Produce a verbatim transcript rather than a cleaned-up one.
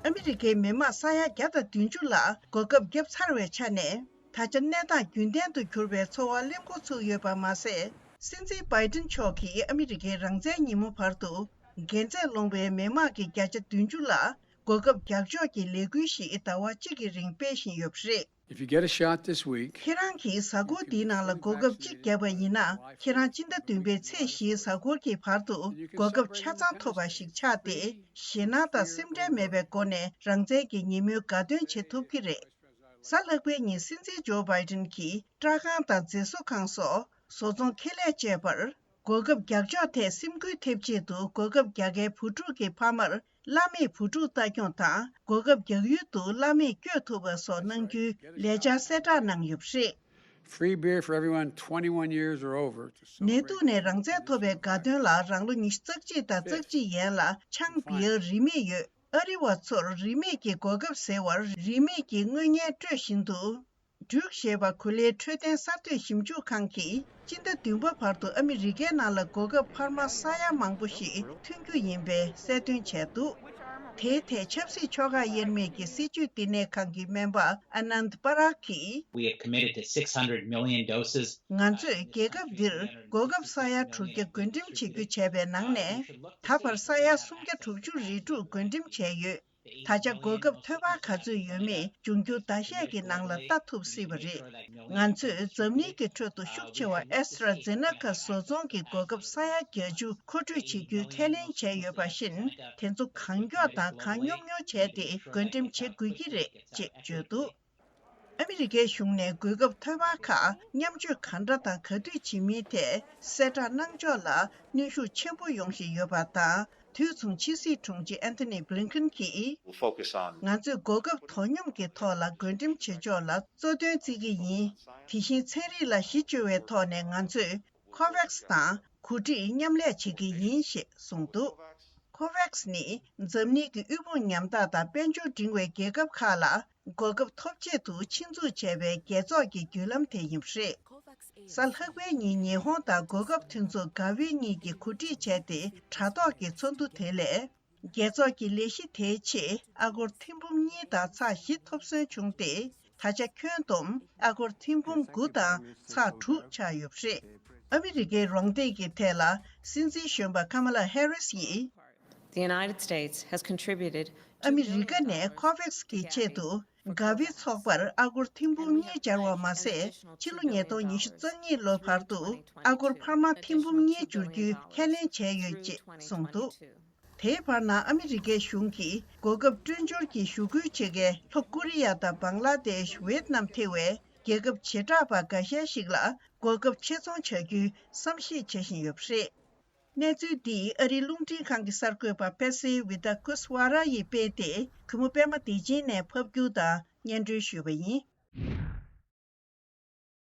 ཨ་མི་རི་ཀའི་མི་དམངས་ས་ཡ་བརྒྱ་དང་བདུན་ཅུ་ལ་གོ་སྐབས་བརྒྱབ་ཚར་བའི་ཆ་ནས། ད་ཆ་གནས་སྟངས་རྒྱུན་ལྡན་དུ་གྱུར་པའི་ཚོར་བ་སླེབས་འགོ་ཚུགས་ཡོད་པ་མ་ཟད། སྲིད་འཛིན་བྷའི་ཏིན་མཆོག་གིས་ཨ་མི་རི་ཀའི་རང་བཙན་ཉིན་མོ་བར་དུ། འགན་ཚད་ལོངས་པའི་མི་དམངས་ཀྱི་བརྒྱ་ཆ་བདུན་ཅུ་ལ་གོ་སྐབས་རྒྱག་ཕྱོགས་ཀྱི་ལས་འགུལ་ཞིག་ཟླ་བ་གཅིག་གི་རིང་སྤེལ་བཞིན་ཡོད་པ་རེད། If you get a shot this week, ཁྱེད་རང་གིས་གཟའ་འཁོར་འདིའི་ནང་ལ་གོ་སྐབས་གཅིག་བརྒྱབ་པ་ཡིན་ན། ཁྱེད་རང་སྤྱི་ཟླ་བདུན་པའི་ཚེས་བཞིའི་གཟའ་འཁོར་གྱི་བར་དུ་གོ་སྐབས་ཆ་ཚང་ཐོབ་པ་ཞིག་ཆགས་ཏེ། ཞེད་སྣང་དང་སེམས་ཁྲལ་མེད་པའི་སྒོ་ནས་རང་བཙན་གྱི་ཉིན་མོའི་དགའ་སྟོན་བྱེད་ཐུབ་ཀྱི་རེད། གཟའ་ལྷག་པའི་ཉིན་སྲིད་འཛིན་ཇོ་བྷའི་ཏིན་གྱིས་སྐྲ་ཁང་དང་མཛེས་བཟོ་ཁང་སོགས་བཟོ་ཚོང་ཁེ་ལས་བཅས་པར། གོ་སྐབས་རྒྱག་ཕྱོགས་ཐད་སེམས་འགུལ་ཐེབས་ཆེད་དུ། གོ་སྐབས་རྒྱག་མཁན་བུ་ཕྲུག་གི་ཕ་མར་བླ་མེད་བུ་ཕྲུག་ལྟ་སྐྱོང་དང་། གོ་སྐབས་རྒྱག་ཡུལ་དུ་བླ་མེད་བསྐྱོད་ཐུབ་པ་སོགས་གནང་རྒྱུའི་ལས་འཆར་གསལ་བསྒྲགས་གནང་ཡོད་པ་རེད། Free beer for everyone twenty-one years or over to celebrate ནད་དུག་ནས་རང་བཙན་ཐོབ་པའི་དགའ་སྟོན་ལ། རང་ལོ་ཉི་ཤུ་རྩ་གཅིག་དང་རྩ་གཅིག་ཡན་ལ་ཆང་བི་ཡར་རིན་མེད་ཡོད། ཨ་རི་བ་ཚོར་རིན་མེད་ཀྱི་གོ་སྐབས་ཟེར་བར། རིན་མེད་ཀྱི་དངུལ་བརྙན་སྤྲོད་བཞིན་དུ། འབྲུག་ཞེས་པ་གོ་ལའི་འཕྲོད་བསྟེན་གསར་གཏོད་ཞིབ་འཇུག་ཁང་གིས། སྤྱི་ཟླ་བདུན་པ་བར་དུ་ཨ་མི་རི་ཀའི་ནང་ལ་གོ་སྐབས་འཕར་མ་ས་ཡ་མང་པོ་ཞིག་ཐོན་རྒྱུ་ཡིན་པའི་གསལ་སྟོན་བྱས་འདུག་དེའི་ཐད་ཆབ་སྲིད་ཕྱོགས་ཁག་དབྱེར་མེད་ཀྱི་སྲིད་བྱུས་བསྟི་གནས་ཁང་གི་སྨན་པ་ཨ་ནནྡ་པ་རག་གིས། We have committed to six hundred million doses. ང་ཚོས་རྒྱལ་ཁབ་འདིར་གོ་སྐབས་ས་ཡ་དྲུག་བརྒྱ་བགོ་འགྲེམས་བྱེད་རྒྱུ་བྱས་པའི་ནང་ནས། ད་བར་ས་ཡ་སུམ་བརྒྱ་དྲུག་ཅུ་རེ་དྲུག་བགོ་འགྲེམས་བྱས་ཡོད། ད་ཆ་གོ་སྐབས་ཐོལ་པ་ག་ཚོད་ཡོད་མེད་འབྱུང་འགྱུར་ཟླ་ཤས་ཀྱི་ནང་ལ་ལྟ་ཐུབ་སྲིད་པ་རེད། ང་ཚོས་འཛམ་གླིང་གི་ཁྲོད་དུ་ཤུགས་ཆེ་བ་ཨེ་སི་ཊ་ར་ཛེ་ན་ཀ་བཟོ་ཚོང་གི་གོ་སྐབས་ས་ཡ་བརྒྱད་ཅུ་མཁོ་སྤྲོད་བྱེད་རྒྱུའི་ཁས་ལེན་བྱས་ཡོད་པ་བཞིན། དེ་ཚོ་གང་མགྱོགས་དང་གང་ཉུང་ཉུང་བྱས་ཏེ་བགོ་འགྲེམས་བྱེད་དགོས་ཀྱི་རེད་ཅེས་བརྗོད་འདུག་ཨ་མི་རི་ཀའི་གཞུང་ནས་གོ་སྐབས་ཐོལ་པ་ཁག་མཉམ་སྤྱོད་གང་འདྲ་དང་ག་དུས་བྱེད་མིན་ཐད་གསལ་བསྒྲགས་གནང་ཕྱོགས་ལ་གནོན་ཤུགས་ཆེན་པོ་ཡོང་བཞིན་ཡོད་པ་དང་། དུས་མཚུངས་ཕྱི་སྲིད་དྲུང་ཆེ་ཨན་ཐོ་ནི་བྷི་ལིན་ཁིན་གྱིས། We'll focus on ང་ཚོས་གོ་སྐབས་དོ་སྙོམས་ཀྱི་ཐོག་ལ་བགོ་འགྲེམས་བྱེད་ཕྱོགས་ལ་གཙོ་དོན་བརྩི་གི་ཡིན། དེ་བཞིན་ཚན་རིག་ལ་གཞི་བཅོལ་བའི་ཐོག་ནས་ང་ཚོས་ཁོ་ཝེག་སི་དང་གོ་སྒྲིག་མཉམ་ལས་བྱེད་ཀྱི་ཡིན་ཞེས་གསུངས་འདུག་ཁོ་ཝེག་སི་ནི་འཛམ་གླིང་གི་དབུལ་ཕོངས་ཉམ་ཐག་དང་དཔལ་འབྱོར་འབྲིང་བའི་རྒྱལ་ཁབ་ཁག་ལ་གོ་སྐབས་ཐོབ་ཆེད་དུ་ཆེད་འཛུགས་བྱས་པའི་རྒྱལ་ཚོགས་ཀྱི་བརྒྱུད་ལམ་དེ་ཡིན་པ་རེད། གཟའ་ལྷག་པའི་ཉིན་ཉི་ཧོང་དང་གོ་སྐབས་མཐུན་ཚོགས་ག་བི་གཉིས་ཀྱིས་གོ་སྒྲིག་བྱས་ཏེ་དྲ་ཐོག་གི་ཚོགས་འདུ་དེ་ལས། རྒྱལ་ཚོགས་ཀྱི་ལས་གཞི་དེའི་ཆེད་ཨ་སྒོར་ཐེར་འབུམ་གཉིས་དང་ཚེག་བཞི་ཐོབ་སོན་བྱུང་སྟེ། ད་ཆ་ཁྱོན་བསྡོམས་ཨ་སྒོར་ཐེར་འབུམ་དགུ་དང་ཚེག་དྲུག་ཆགས་ཡོད་པ་རེད། ཨ་མི་རི་ཀའི་རོགས་འདེགས་ཀྱི་ཐད་ལ་སྲིད་འཛིན་གཞོན་པ་ཁ་མ་ལ་ཧེ་རིས་ཡིས། The United States has contributed ཨ་མི་རི་ཀ་ནས་ཁོ་ཝེག་སི་གི་ཆེད་དུ་ག་བི་ཚོགས་པར་ཨ་སྒོར་ཐེར་འབུམ་གཉིས་སྦྱར་བ་མ་ཟད། ཕྱི་ལོ་ཉིས་སྟོང་ཉི་ཤུ་རྩ་གཉིས་ལོ་བར་དུ་ཨ་སྒོར་འཕར་མ་ཐེར་འབུམ་གཉིས་བསྒྱུར་རྒྱུའི་ཁས་ལེན་བྱས་ཡོད་ཅེས་གསུངས་འདུག་དེའི་བར་ན་ཨ་མི་རི་ཀའི་གཞུང་གིས་གོ་སྐབས་སྤྲོད་འབྱོར་གྱི་ཞུ་སྐུལ་བྱེད་མཁན་ལྷོ་ཀོ་རི་ཡ་དང་བང་ལ་དེཤ། ཝེད་ནམ་ཐེ་བའི་རྒྱལ་ཁབ་བྱེ་བྲག་པ་འགའ་ཤས་ཤིག་ལ་གོ་སྐབས་ཆེད་ཚོང་བྱ་རྒྱུའི་བསམ་གཞིག་བྱེད་བཞིན་ཡོད་པ་རེད། གནས་ཚུལ་འདི་ཨ་རིའི་རླུང་འཕྲིན་ཁང་གི་གསར་འགོད་པ་པེ་སེ་ཝི་ཏཱ་ཀུས་ཝ་ར་ཡིས་སྤེལ་ཏེ། གུས་མོ་པད་མ་བདེ་ཆེན་ནས་ཕབ་སྒྱུར་དང་སྙན་སྒྲོན་ཞུས་པ་ཡིན།